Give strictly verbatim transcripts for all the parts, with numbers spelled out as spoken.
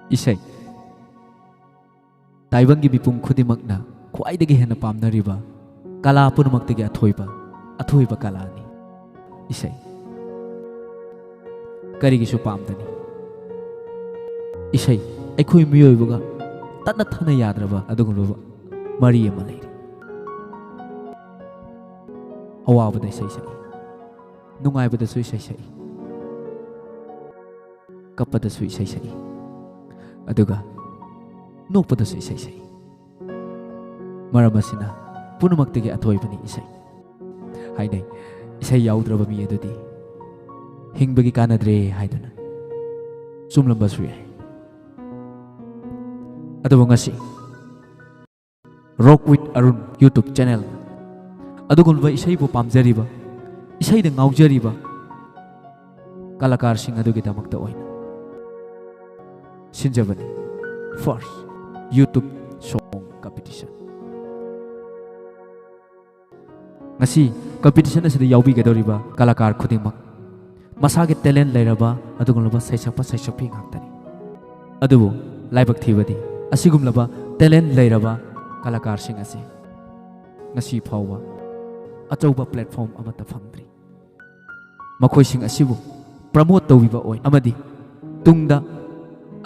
ꯏꯁꯩ꯫ ꯇꯥꯏꯕꯪꯒꯤ ꯃꯤꯄꯨꯝ ꯈꯨꯗꯤꯡꯃꯛꯅ ꯈ꯭ꯋꯥꯏꯗꯒꯤ ꯍꯦꯟꯅ ꯄꯥꯝꯅꯔꯤꯕ ꯀꯂꯥ ꯄꯨꯝꯅꯃꯛꯇꯒꯤ ꯑꯊꯣꯏꯕ, ꯑꯊꯣꯏꯕ ꯀꯂꯥꯅꯤ ꯏꯁꯩ꯫ ꯀꯔꯤꯒꯤꯁꯨ ꯄꯥꯝꯗꯅꯤ? ꯏꯁꯩ ꯑꯩꯈꯣꯏ ꯃꯤꯑꯣꯏꯕꯒ ꯇꯠꯅ ꯊꯥꯅ ꯌꯥꯗ꯭ꯔꯕ ꯑꯗꯨꯒꯨꯝꯂꯕ ꯃꯔꯤ ꯑꯃ ꯂꯩꯔꯤ꯫ ꯑꯋꯥꯕꯗ ꯏꯁꯩ ꯁꯛꯏ, ꯅꯨꯡꯉꯥꯏꯕꯗꯁꯨ ꯏꯁꯩ ꯁꯛꯏ, ꯀꯞꯄꯗꯁꯨ ꯏꯁꯩ ꯁꯛꯏ, ꯑꯗꯨꯒ ꯅꯣꯛꯄꯗꯁꯨ ꯏꯁꯩ ꯁꯛꯏ꯫ ꯃꯔꯝ ꯑꯁꯤꯅ ꯄꯨꯝꯅꯃꯛꯇꯒꯤ ꯑꯊꯣꯏꯕꯅꯤ ꯏꯁꯩ꯫ ꯍꯥꯏꯅꯩ, ꯏꯁꯩ ꯌꯥꯎꯗ꯭ꯔꯕ ꯃꯤ ꯑꯗꯨꯗꯤ ꯍꯤꯡꯕꯒꯤ ꯀꯥꯟꯅꯗ꯭ꯔꯦ ꯍꯥꯏꯗꯨꯅ꯫ ꯆꯨꯝꯂꯝꯕꯁꯨ ꯌꯥꯏ꯫ ꯑꯗꯨꯕꯨ ꯉꯁꯤ Rock with Arun YouTube channel ꯑꯗꯨꯒꯨꯝꯂꯕ ꯏꯁꯩꯕꯨ ꯄꯥꯝꯖꯔꯤꯕ, ꯏꯁꯩꯗ ꯉꯥꯎꯖꯔꯤꯕ ꯀꯂꯥꯀꯥꯔꯁꯤꯡ ꯑꯗꯨꯒꯤꯗꯃꯛꯇ ꯑꯣꯏꯅ ꯁꯤꯟꯖꯕꯅꯤ first YouTube song competition꯫ ꯉꯁꯤ competition ꯑꯁꯤꯗ ꯌꯥꯎꯕꯤꯒꯗꯧꯔꯤꯕ ꯀꯂꯥꯀꯥꯔ ꯈꯨꯗꯤꯡꯃꯛ ꯃꯁꯥꯒꯤ talent ꯂꯩꯔꯕ ꯑꯗꯨꯒꯨꯝꯂꯕ ꯁꯩꯁꯛꯄ ꯁꯩꯁꯛꯄꯤ ꯉꯥꯛꯇꯅꯤ꯫ ꯑꯗꯨꯕꯨ ꯂꯥꯏꯕꯛ ꯊꯤꯕꯗꯤ ꯑꯁꯤꯒꯨꯝꯂꯕ talent ꯂꯩꯔꯕ ꯀꯂꯥꯀꯥꯔꯁꯤꯡ ꯑꯁꯤ ꯉꯁꯤ ꯐꯥꯎꯕ ꯑꯆꯧꯕ platform ꯑꯃꯠꯇ ꯐꯪꯗ꯭ꯔꯤ꯫ ꯃꯈꯣꯏꯁꯤꯡ ꯑꯁꯤꯕꯨ promote ꯇꯧꯕꯤꯕ ꯑꯣꯏꯅ ꯑꯃꯗꯤ ꯇꯨꯡꯗ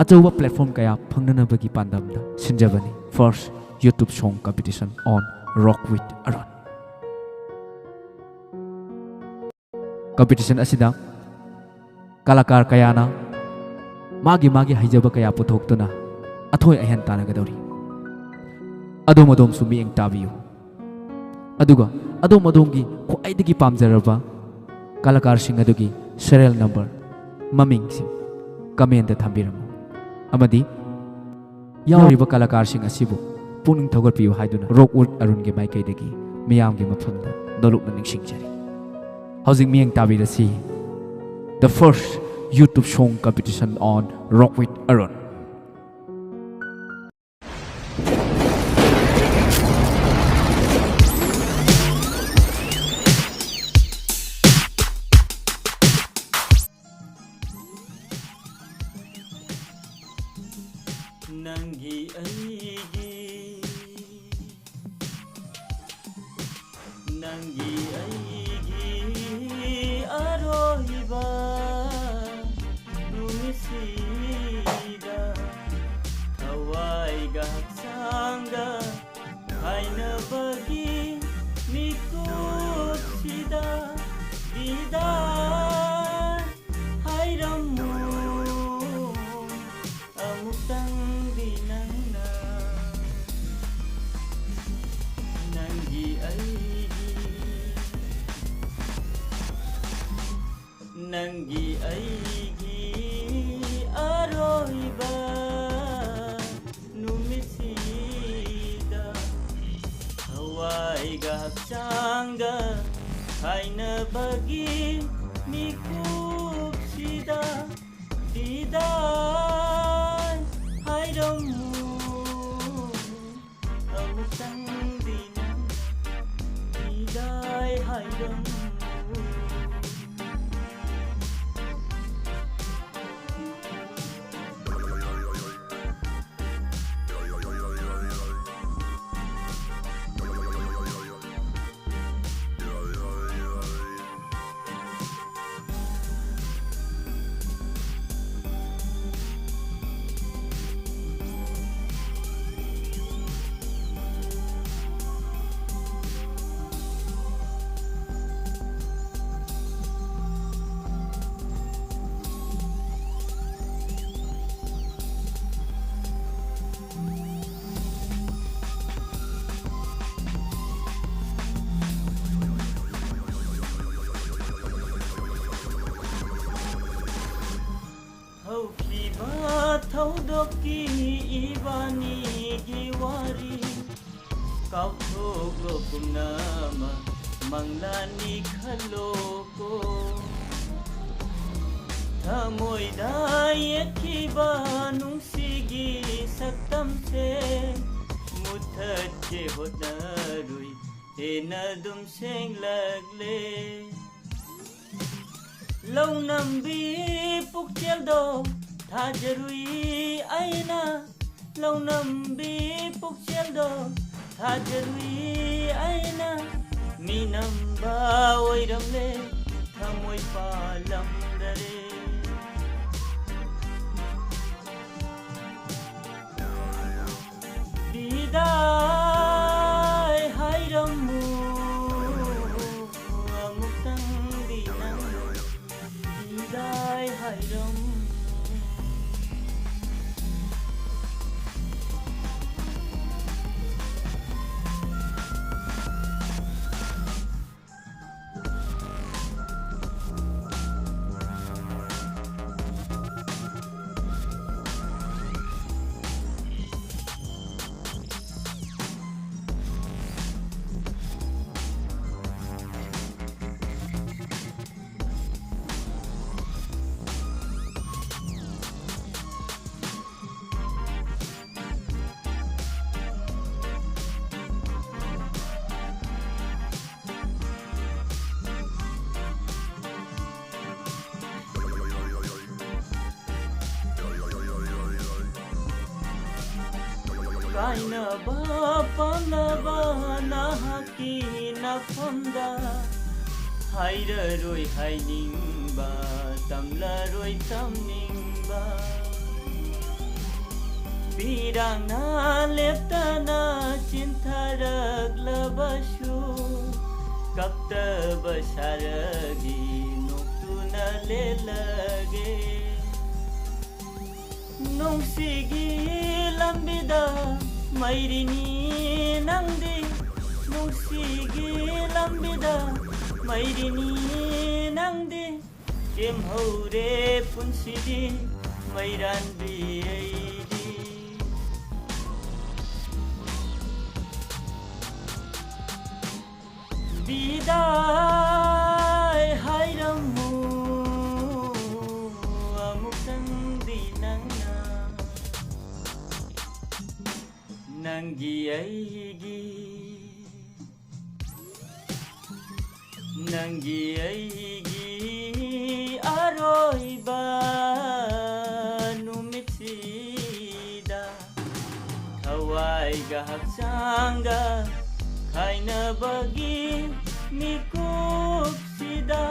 ꯑꯆꯧꯕ platform ꯀꯌꯥ ꯐꯪꯅꯅꯕꯒꯤ ꯄꯥꯟꯗꯝꯗ ꯁꯤꯟꯖꯕꯅꯤ first YouTube song competition on Rock with Arun꯫ Competition ꯑꯁꯤꯗ ꯀꯂꯥꯀꯥꯔ ꯀꯌꯥꯅ ꯃꯥꯒꯤ ꯃꯥꯒꯤ ꯍꯩꯖꯕ ꯀꯌꯥ ꯄꯨꯊꯣꯛꯇꯨꯅ ꯑꯊꯣꯏ ꯑꯍꯦꯟ ꯇꯥꯟꯅꯒꯗꯧꯔꯤ꯫ ꯑꯗꯣꯝ ꯑꯗꯣꯝꯁꯨ ꯃꯤꯠꯌꯦꯡ ꯇꯥꯕꯤꯌꯨ꯫ ꯑꯗꯨꯒ ꯑꯗꯣꯝ ꯑꯗꯣꯝꯒꯤ ꯈ꯭ꯋꯥꯏꯗꯒꯤ ꯄꯥꯝꯖꯔꯕ ꯀꯂꯥꯀꯥꯔꯁꯤꯡ ꯑꯗꯨꯒꯤ serial number, ꯃꯃꯤꯡꯁꯤꯡ comment ꯊꯝꯕꯤꯔꯝꯃꯨ꯫ ꯑꯃꯗꯤ ꯌꯥꯎꯔꯤꯕ ꯀꯂꯥꯀꯥꯔꯁꯤꯡ ꯑꯁꯤꯕꯨ ꯄꯨꯛꯅꯤꯡ ꯊꯧꯒꯠꯄꯤꯌꯨ ꯍꯥꯏꯗꯨꯅ Rock with Arun ꯒꯤ ꯃꯥꯏꯀꯩꯗꯒꯤ ꯃꯤꯌꯥꯝꯒꯤ ꯃꯐꯝꯗ ꯅꯣꯂꯨꯛꯅ ꯅꯤꯡꯁꯤꯡꯖꯔꯤ꯫ ꯍꯧꯖꯤꯛ ꯃꯤꯠꯌꯦꯡ ꯇꯥꯕꯤꯔꯁꯤ, the first YouTube song competition on Rock with Arun꯫ ꯅꯪꯒꯤ ꯑꯩꯒꯤ, ꯅꯪꯒꯤ ꯑꯩꯒꯤ ꯑꯔꯣꯏꯕ ꯅꯨꯃꯤꯠꯁꯤꯗ ꯊꯋꯥꯏꯒ ꯍꯛꯆꯥꯡꯒ ꯈꯥꯏꯅꯕꯒꯤ ꯃꯤꯀꯨꯞꯁꯤꯗ ꯕꯤꯗꯥꯏ ꯍꯥꯏꯔꯝꯃꯨ꯫ ꯑꯃꯨꯛꯇꯪꯗꯤ ꯅꯪꯅ ꯅꯪꯒꯤ ꯑꯩꯒꯤ, ꯅꯪꯒꯤ ꯑꯩꯒꯤ ꯑꯔꯣꯏꯕ ꯅꯨꯃꯤꯠꯁꯤꯗ ꯊꯋꯥꯏꯒ ꯍꯛꯆꯥꯡꯒ ꯈꯥꯏꯅꯕꯒꯤ ꯃꯤꯀꯨꯞꯁꯤꯗ ꯕꯤꯗꯥꯏ ꯍꯥꯏꯔꯝꯃꯨ꯫ ꯑꯃꯨꯛꯇꯪꯗꯤ ꯅꯪ ꯕꯤꯗꯥꯏ ꯍꯥꯏꯔꯝꯃꯨ꯫ ꯍꯧꯈꯤꯕ ꯊꯧꯗꯣꯛꯀꯤ ꯏꯕꯥꯅꯤꯒꯤ ꯋꯥꯔꯤ ꯀꯥꯎꯊꯣꯛꯂꯣ ꯄꯨꯝꯅꯃꯛ ꯃꯪꯂꯥꯟꯅꯤ ꯈꯜꯂꯣꯀꯣ꯫ ꯊꯃꯣꯏꯗ ꯌꯦꯛꯈꯤꯕ ꯅꯨꯡꯁꯤꯒꯤ ꯁꯛꯇꯝꯁꯦ ꯃꯨꯊꯠꯀꯦ ꯍꯣꯠꯅꯔꯨꯏ꯫ ꯍꯦꯟꯅ ꯑꯗꯨꯝ ꯁꯦꯡꯂꯛꯂꯦ꯫ ꯂꯧꯅꯝꯕꯤ ꯄꯨꯛꯆꯦꯜꯗꯣ ꯊꯥꯖꯔꯨꯏ ꯑꯩꯅ꯫ ꯂꯧꯅꯝꯕꯤ ꯄꯨꯛꯆꯦꯜꯗꯣ ꯊꯥꯖꯔꯨꯏ ꯑꯩꯅ, ꯃꯤꯅꯝꯕ ꯑꯣꯏꯔꯝꯂꯦ ꯊꯃꯣꯏ ꯄꯥꯜꯂꯝꯗꯔꯦ꯫ ꯕꯤꯗꯥꯏ ꯍꯥꯏꯔꯝꯃꯨ ꯑꯃꯨꯛꯇꯪꯗꯤ ꯅꯪ, ꯕꯤꯗꯥꯏ ꯍꯥꯏꯔꯝꯃꯨ꯫ ꯀꯥꯏꯅꯕ ꯄꯥꯝꯂꯕ ꯅꯍꯥꯛꯀꯤ ꯅꯐꯝꯗ, ꯍꯥꯏꯔꯔꯣꯏ ꯍꯥꯏꯅꯤꯡꯕ, ꯇꯝꯂꯔꯣꯏ ꯇꯝꯅꯤꯡꯕ꯫ ꯄꯤꯔꯥꯡꯅ ꯂꯦꯞꯇꯅ ꯆꯤꯟꯊꯔꯛꯂꯕꯁꯨ, ꯀꯞꯇꯕ ꯁꯥꯔꯒꯤ ꯅꯣꯛꯇꯨꯅ ꯂꯦꯜꯂꯒꯦ꯫ ꯅꯨꯡꯁꯤꯒꯤ ꯂꯝꯕꯤꯗ ꯃꯩꯔꯤꯅꯤ ꯅꯪꯗꯤ, ꯅꯨꯡꯁꯤꯒꯤ ꯂꯝꯕꯤꯗ ꯃꯩꯔꯤꯅꯤ ꯅꯪꯗꯤ꯫ ꯆꯦꯝꯍꯧꯔꯦ ꯄꯨꯟꯁꯤꯗꯤ ꯃꯩꯔꯥꯟꯕꯤ ꯑꯩꯗꯤ꯫ ꯕꯤꯗꯥꯏ ꯍꯥꯏꯔꯝꯃꯨ ꯑꯃꯨꯛꯇꯪꯗꯤ ꯅꯪꯅ, ꯅꯪꯒꯤ ꯑꯩꯒꯤ, ꯅꯪꯒꯤ ꯑꯩꯒꯤ ꯑꯔꯣꯏꯕ ꯅꯨꯃꯤꯠꯁꯤꯗ꯫ ꯍꯛꯆꯥꯡꯒ ꯈꯥꯏꯅꯕꯒꯤ ꯃꯤꯀꯨꯞꯁꯤꯗ